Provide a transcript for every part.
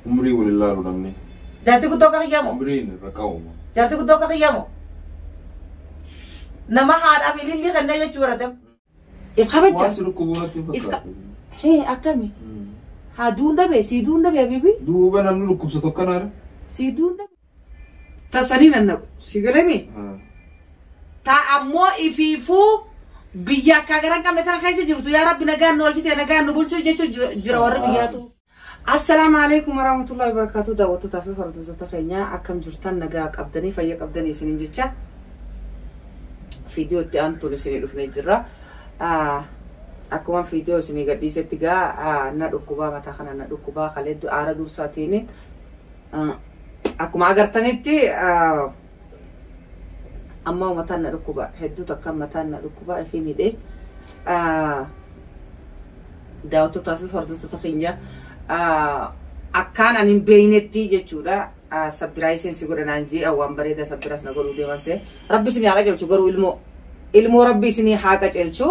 Umrii wal ilaalu namni. Jaartii guddoo akka kiyyaa moo? Umriin irra qabu. Jaartii guddoo akka kiyyaa moo? Nama haadhaaf ilillii kennee jechuu barate. If kabaja. Waan si dhukkubuu natti hin If ka- fakkaatu. Hee akkami? Haa duun dhabe sii duun dhabe habibi. Duuba namni dhukkubsatu akkanaadha. Sii duun dhabe. Tasanii nannaqu. Si galami? Ta ammoo ifiifuu biyya akka gara hin qabne tana keessa jirtu yaa rabbi nagaan nu oolchite nagaan nu bulchuu jechuu jira warri biyyaatu. Assalaamu alaikum warahmatullahi wabarakatuh daawwattootaa fi hordoftoota keenya akkam jirtan nagaa qabdanii fayya qabdanii isiniin jecha viidiyoo itti aantuun isinii dhufnee jirra. Akkuma viidiyoo isinii gadhiisetti gaa na dhukkubaa mataa kana na dhukkubaa kalee aara dursaatiin akkuma agartanitti amma mataan na dhukkuba hedduu takka mataan na dhukkuba ifiin hidhee daawwattootaa fi hordoftoota keenya akkaan ani hin beeynetti jechuudha. Sabbiraayisiin si godha naan jee waan bareedaa sabbiraas na godhuu deeman see. Rabbi isinii haa qajeelchu garuu ilmoo ilmoo rabbi isinii haa qajeelchu.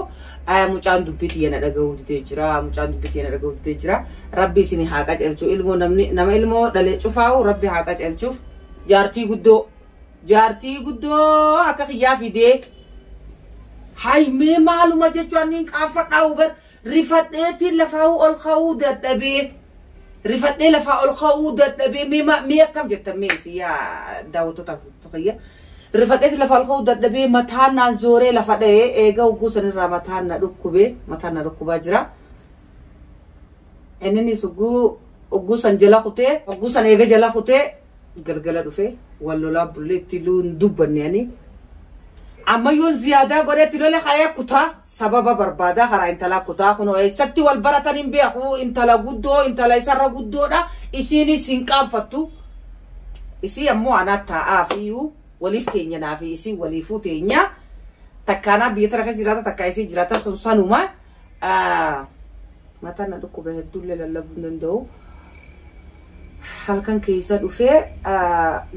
Mucaan dubbii tiyya na dhaga'uu didee jira. Mucaan dubbii tiyya na dhaga'uu didee jira. Rabbi isinii haa qajeelchu ilmoo namni nama ilmoo dhale cufaa'u rabbi haa qajeelchuuf jaartii guddoo jaartii guddoo akka kiyyaa fidee. Hay mee maaluma jechuun anniin qaanfadhaa ubar rifadheetiin lafaa'uu ol ka'uu dadhabee. Rifadhee lafaa ol ka'uu dadhabee mee mee akkam jettan mee isin yaa daawwattoota kiyya. Rifadheetiin lafaa ol ka'uu dadhabee mataan naan zooree lafa dha'ee eega hogguu sanirraa mataan na dhukkubee mataan na dhukkubaa jira. Inninis hogguu hogguu san jala kutee hogguu san eega jala kutee galgala dhufee wal lolaa bullee itti hin dubbanne ani. Amma yoon ziyaadaa godhee itti lole ka'ee kutaa sababa barbaadaa karaa intalaa kutaa kunoo eessatti wal baratan hin beeku intala guddoo intala isarra guddoodha isiinis hin qaanfattu. Isii ammoo anaa taa'aa fiyyuu waliif teenya naa fi isii waliifuu teenya takkaanaa biyya tana keessa jiraata takkaa isii jiraata sun sanuma. Mataan na dhukkube hedduullee lallabuu hin danda'u. Halkan keessa dhufee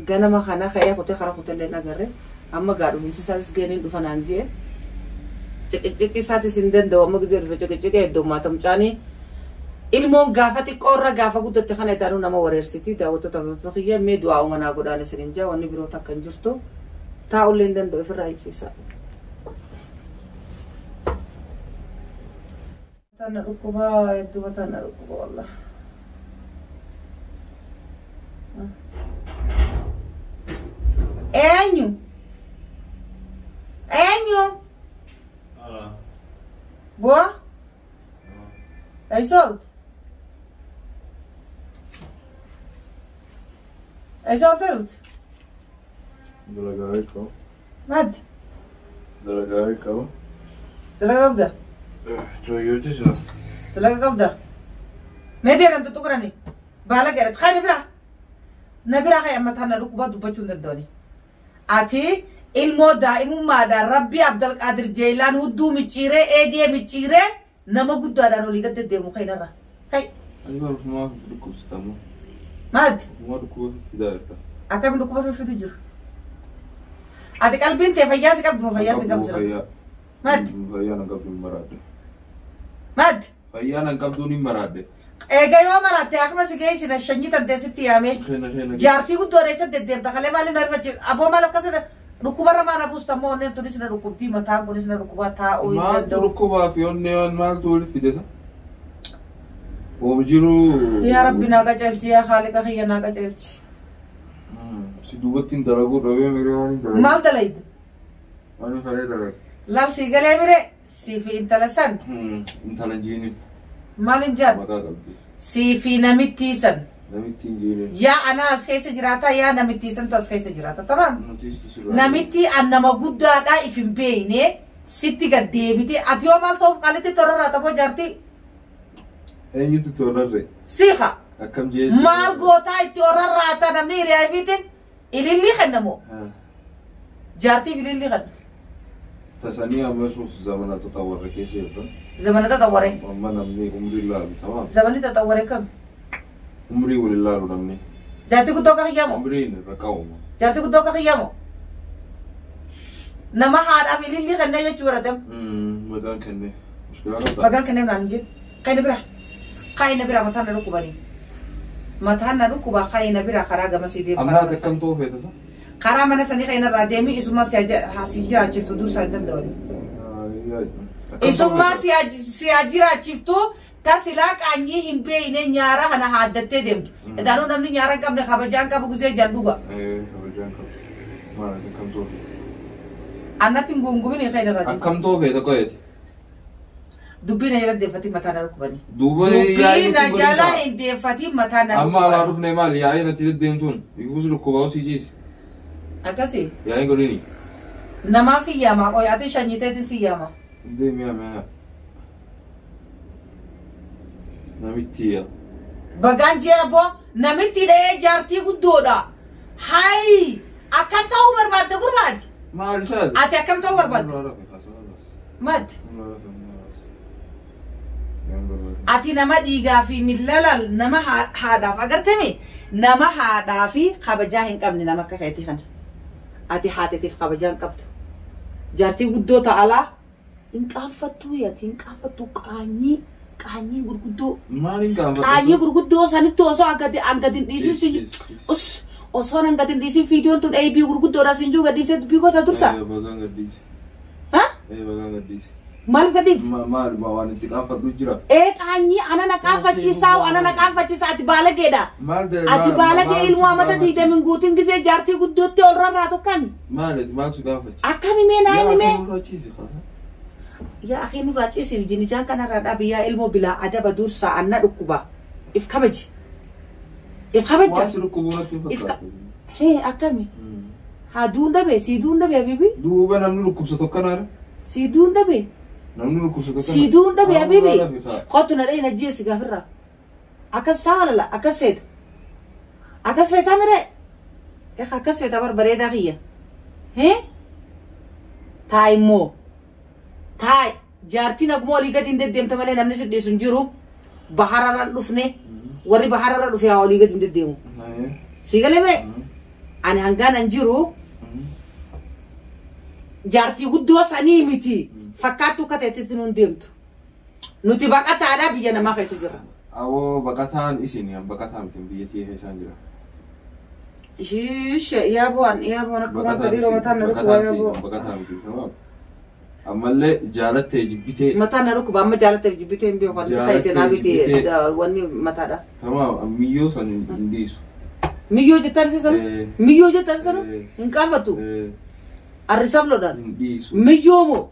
ganama kana ka'ee kutee karaa kuteellee hin agarre. Amma gaa dhufiinsi isaatis gaheen dhufa naan jee. Ciqiciqi isaatis hin danda'u amma gizee dhufe ciqiciqee heddummaata mucaanii. Ilmoon gaafa xiqqoo irra gaafa guddatte kana idaanuu nama wareersiti daawwattoota hordoftoota kiyya mee du'aa uumanaa godhaan isiniin jaa wanni biroo takka hin jirtu. Taa'ullee hin danda'u ofirraa hin ciisa. Mataan na dhukkuba hedduu mataan na dhukkuba wallah. Eenyu? Eenyu? Bu'aa? Eessa oolte? Eessa oolte dhufte? Dalagaa qaba. Madda? Dalagaa qaba. Dalagaa qabda? Tooyyooti jira. Dalagaa qabda? Mee deeran tuttuqurani? Baala garat. Kaani bira. Na biraa ka'e amma taana dhukkubaa dubbachuu hin danda'ani. Ati ilmoo daa'imummaadhaan Rabbi Abdalqaadir Jeelaan hudduu micciiree eegee micciiree nama guddaadhaan olii gad deddeemu ka'inarra. Ka'i. Ati bara ofumaa fi dhukkubsata ammoo. Maaddi? Ofumaa dhukkuba fidaa jirta. Akkamiin dhukkuba fiffitu jiru? Ati qalbiin tee fayyaa si qabdu moo fayyaa si qabdu? Fayyaa. Maaddi? Fayyaa nan qabdu hin maraadde. Maaddi? Fayyaa nan qabdu hin maraadde. Eega yoo maraatte akkuma si geessina shanyii tantee sitti yaamee. Kenna kenna. Jaartii guddoodha isa deddeemta kalee maaliif na rifachiisa? Aboo maal akkas dhukkubarra maal abuusta immoo onneen tunis na dhukkubdii mataan kunis na dhukkubaa taa'uu hin Maaltu danda'u. dhukkubaa fi onnee waan maaltu walitti fide isa? Oom jiru. Yaa Rabbi naa qajeelchi yaa Haaliqa kiyya naa qajeelchi. Si duubatti hin dalaguu dhabee miree waan hin dalagu. Maal dalayda? Waan hin faree dalagu. Laal sii galee mire sii fi intala san Intala hin jiinin. maal hin jaan? Maqaa qabdi. Sii fi namittii san. Namitti hin jiinin. Yaa anaa as keessa jiraata yaa namittii santu as keessa jiraata tamam. Nutis sirraa. Namitti an nama guddaadhaa if hin beeyne sitti gad deebite ati yoo maal ta'uuf qaalitti torarraa taboo jaartii Eenyutu toorarre? siiqa. Akkam jee? Maal gootaa itti orarraata namni hiriyaa ifiitiin ilillii kennamoo jaartiif ilillii kenna. Tasanii amma suuf zamana tatawwarre keessa jirra. Zamana tatawware. Amma namni umrii laalu tamaam. Zamanni tatawware kam? Umrii wal ilaalu namni. Jaartii guddoo akka kiyyaa moo? Umriin irra qabu. Jaartii guddoo akka kiyyaa moo? Nama haadhaaf ilillii kennee jechuu barate. Mataan kenne. Mushkilaa qabda. Bagaan kennee naan hin jedhu. Kaina bira. Kaina bira mataan na dhukkubanii. Mataan na dhukkuba ka'ina bira karaa gamasii deemu. Amma ati akkam ta'uu feeta sa? Karaa mana sanii ka'ina irraa deemi isuma si jiraachiftu dursa hin danda'u. Isummaa si jiraachiftu tasilaa qaanyii hin beeyne nyaara kana haaddattee deemtu. Edaanuu namni nyaara hin qabne kabajaan qabu gizee jan dhuga. Kabajaan qabu. Maal ati akkam ta'uu feeta? Annatti hin guungumin ka'ina irraa deemu. Akkam ta'uu feeta qo'eeti? Dubbii na jala deeffatii mataa na dhukkubanii. Duuba Dubbii na jala hin deeffatii mataa na Amma alaa dhukkubanii. dhufnee maal yaa'ii natti deddeemtuun ifuus dhukkubaa osii ciisi. Akkasii Yaa'iin godhini. namaaf hin yaamaa qoy ati shanyiteetiin si yaama. Deemi yaa Namitti yaa. Bagaan jeera boo namitti dhahee jaartii guddoodha. Hayi akkam ta'uu barbaadde gurbaati? Maal isaati? Ati akkam ta'uu barbaadde? Maddi. Ati nama dhiigaa fi miila nama haadhaaf agartemi nama haadhaa fi kabajaa hin qabne nama akka keetii kana. Ati haateetiif kabajaa hin qabdu. Jaartii guddoo ta'alaa hin qaanfattuu ati hin qaanfattuu qaanyii qaanyii gurguddoo. Maal hin qaanfattu? Qaanyii gurguddoo sanitti osoo angadi hin dhiisin osoo angadi hin dhiisin fiidiyoon tun eebii gurguddoodha siin jiru gadhiisee dubbii goota dursa. Bagaan gadhiise. Ha? Bagaan gadhiise. Maal gadhiifte? Maal waan itti qaanfadhu jira? Ee qaanyii ana na qaanfachiisaa ana na qaanfachiisaa ati baalageedha. Maal Ati baalagee ilmoo amata diidamin guutiin gisee jaartii guddootti ol rarraatu akkami? Maal maaltu gaafachiisa? Akkami mee naa himi mee? Yaa Yaa akhi nurraa ciisiif jinijaan kanarraa dhaabi yaa ilmoo bilaa adaba dursaa anna dhukkuba. If kabaji. If kabaja. Waan si dhukkubuu natti hin fakkaatu. Hee akkami? Haa duun dhabe sii duun dhabe habibi? Duuba namni dhukkubsatu akkanaadha. Sii duun dhabe? Namni dhukkubsatu akkana. Sii duun dhabe habibi? Kottu na dhahee na jeesi gaafirraa. Akkas saa walala akkas feeta. Akkas feetaa miree? Akkas feeta barbareedaa kiyya. Hee? Taa'i immoo. Taa'i jaartiin akkuma olii gadi hin deddeemte malee namni si dhiisu hin jiru. Bahararraan dhufne warri bahararra dhufe haa olii gadi hin deddeemu. Sii galee miree? Ani hangaan an jiru jaartii guddoo sanii miti fakkaattuu akka ta'etti nuun deemtu. Nuti baqataadhaa biyya namaa keessa jirra. Awoo baqataan isin baqataa miti biyya tiyya keessaan jira. Ishiishe yaa bu'aan akka wanta dhiiroo mataan na dhukkuba yaa bu'aan. Baqataa miti tamaam. Ammallee jaalattee jibbitee. Mataan na dhukkuba amma jaalattee jibbitee hin beeku wanti sayitee naa bitee wanni mataadha. Tamaam miyyoo san hin dhiisu. Miyyoo jettaan isa sana? Miyyoo jettaan isa sana? Hin qaanfattu? Arrisabloodhaan? Hin dhiisu. Miyyoo moo?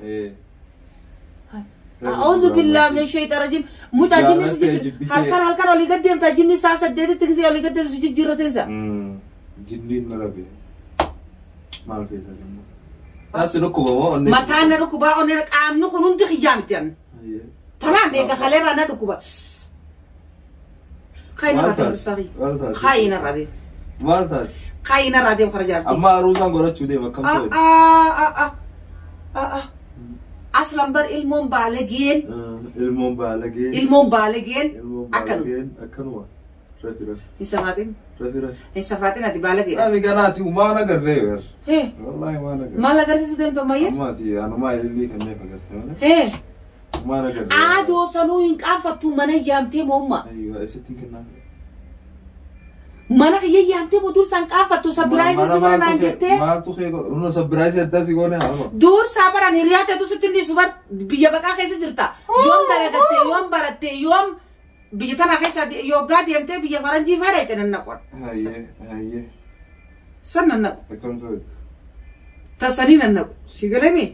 A'uuzu billaahi min shayxaan rajiim. Mucaa jinni si jijjiirra. Halkan halkan olii gad deemta jinni saa 8tti gisee olii gad deemtu si jijjiirra teessa. Jinniin na rabe. Maal feetaa jennaan? Taasi dhukkuba moo onnee? Mataan na dhukkubaa onnee qaamni kun hundi xiyyaa miti anna. Tamaam eega kaleerraa na dhukkuba. Kaayina irraa deemu dursaa kiyya. Kaayina irraa deemu. Maal taate? Kaayina irraa deemu kara jaartii. Amma aruusaan godhachuu deema akkam ta'e? Aslan bar ilmoon baalageen. Ilmoon baalageen. Ilmoon baalageen. Akkanuma. Akkanuma. Rafi rafi. Hin safaatin. Rafi rafi. Hin safaatin ati baalageedha. Ani ganaati waan agarree ber. Hee. Wallaahi waan agarree. Maal agarsiisu deemtu ammayyee? Amma ati anumaa ilillii kanneen agarte malee. Hee. Waan agarree. Aadoo sanuu hin qaanfattu mana yaamtee moomma. Ayyoo eessatti hin kennaa? Mana kiyya yaamtee moo dursaan qaanfattu sabbiraayisii si godha naan jettee? Maaltu kee godha? Sabbiraayisii addaa si goone haama. Dursaa baran hiriyaa ta'etu sitti hin dhiisu bar biyya baqaa keessa jirta. Yoom dalagatte yoom baratte yoom biyya tana keessa yoggaa deemtee biyya faranjii faa dhayite nan naqon. Hayyee hayyee. San nan naqu. Akkam ta'e? Tasanii nan naqu. Si galame?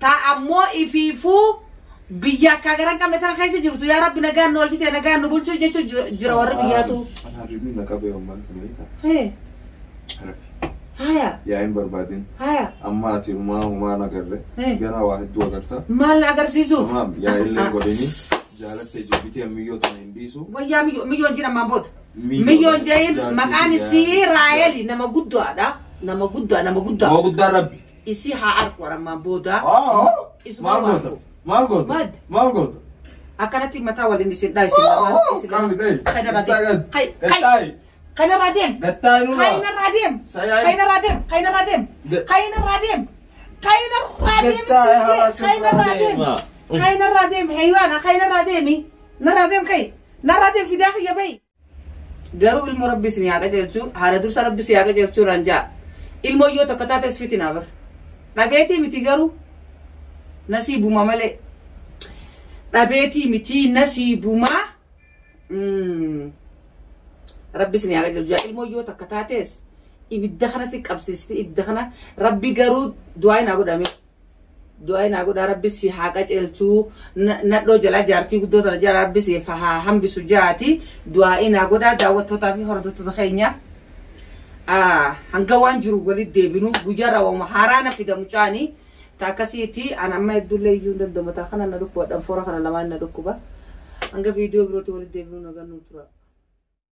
Ta ammoo ifiifuu biyya akka gara hin qabne tana keessa jirtu yaa rabbi nagaan nu olchite nagaan nu bulchu jechuun jira warri biyyaatu. Harribiin na qabee ammaan tana beektaa? Hee. Rafi. Haya. Yaa hin barbaadin. Haya. Amma ati humaa humaan agarre. Ganaa waa hedduu agarta. Maal na agarsiisuuf? Tamaam yaa illee godhini. Jaalattee jibbitee miyyoo tana hin dhiisu. Wayyaa miyyoon jira ammaan booda. Miyyoon jeen maqaan isii Raayeli nama guddaadha. Nama guddaa nama guddaa. Nama guddaa rabbi. Isii haa arku ammaan booda. Maal goota? Maal goota? Maal goota? Akkanatti mataa waliin isin dhaa isin lamaan. Qaamni dhayi. Kanarraa deem. Kanarraa deem. Gattaay nurraa. Kanarraa deem. Kanarraa deem. Kanarraa deem. Kanarraa deem. Kanarraa deem. Kanarraa deem. Kanarraa deem. Haywaana kanarraa deemi. Narraa deem kai. Narraa deem fidaa kiyya bayi. Garuu ilmoo rabbi isin haa qajeelchu, haadha dursa rabbi si haa qajeelchu naan ja'a. Ilmoo yoo takka taates fitinaa bar. Dhabeetii miti garuu nasiibuma malee. Dhabeetii miti nasiibuma. Rabbi isin haa qajeelchu. Ilmoo yoo takka taates ibidda kana si qabsiisti, ibidda kana rabbi garuu du'aa naa godhame. Du'aa naa godhaa, rabbi si haa qajeelchuu, nadhoo jalaa jaartii guddoo tana jala rabbi si haa hambisu jaati du'aa naa godhaa, daawwattootaa fi hordoftoota keenya. Hanga waan jiru walitti deebinu guyyaa raawwama haaraa na fida mucaanii ta akkasiiti. An amma hedduullee iyyuu hin danda'u, mataa kana na dhukkuba, dhanfoora kana lamaan na dhukkuba. Hanga viidiyoo birootti walitti deebinu nagaan nu tura.